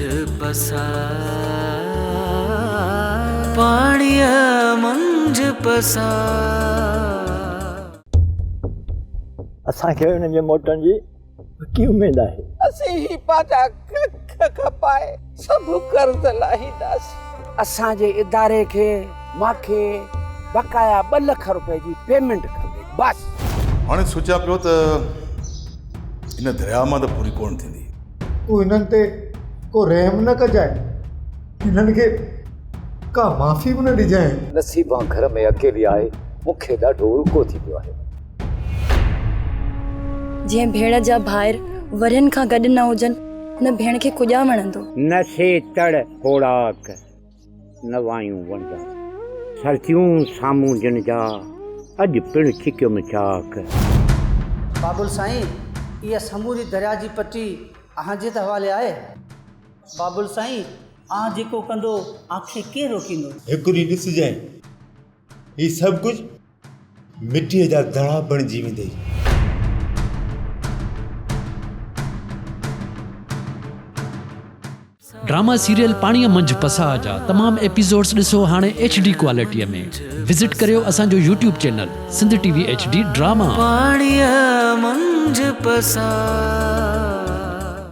منجهه پساهه، پاڻيء منجهه پساهه. اسان کي انهن جي موٽڻ جي پڪي اميد آهي. اسين هي پنهنجا ڪک کپائي سڀ قرض لاهينداسين. اسان جي اداري کي مانکي بقايا ٻه لک روپئي جي پيمينٽ کپي بس. هاڻي سوچيان پيو ته هن درياء مان ته پوري ڪونه ٿيندي. تون هنن تي ڪو رحم نه ڪجانء، هنن کي ڪا معافي به نه ڏجانء. نصيبان گهر ۾ اڪيلي آهي، مون کي ڏاڍو الڪو ٿي پيو آهي. جنهن ڀيڻ جا ڀائر ورهين کان گڏ نه هجن، ان ڀيڻ کي ڪڄا وڻندو. نه سي تڙ کوڙاڪ، نه وايون وڻجا. سرتيون سامهون جن جا، اڄ پڻ ڇڪيم چاڪ. بابل سائين، اها سموري درياء جي پٽي اوهان جي ته حوالي آهي. بابل سائين، آن جيڪو ڪندو، آن کي ڪير روڪيندو؟ هڪ ڏينهن ڏسجانء، هي سڀ ڪجهه مٽيء جا دڙا بڻجي ويندئي. ڊراما سيريل پاڻيء منجهه پساهه جا تمام ايپيسوڊز ڏسو هاڻي ايڇ ڊي ڪوالٽيء ۾ وزٽ ڪريو اسان جو YouTube channel Sindh T V H D drama. پاڻيء منجهه پساهه.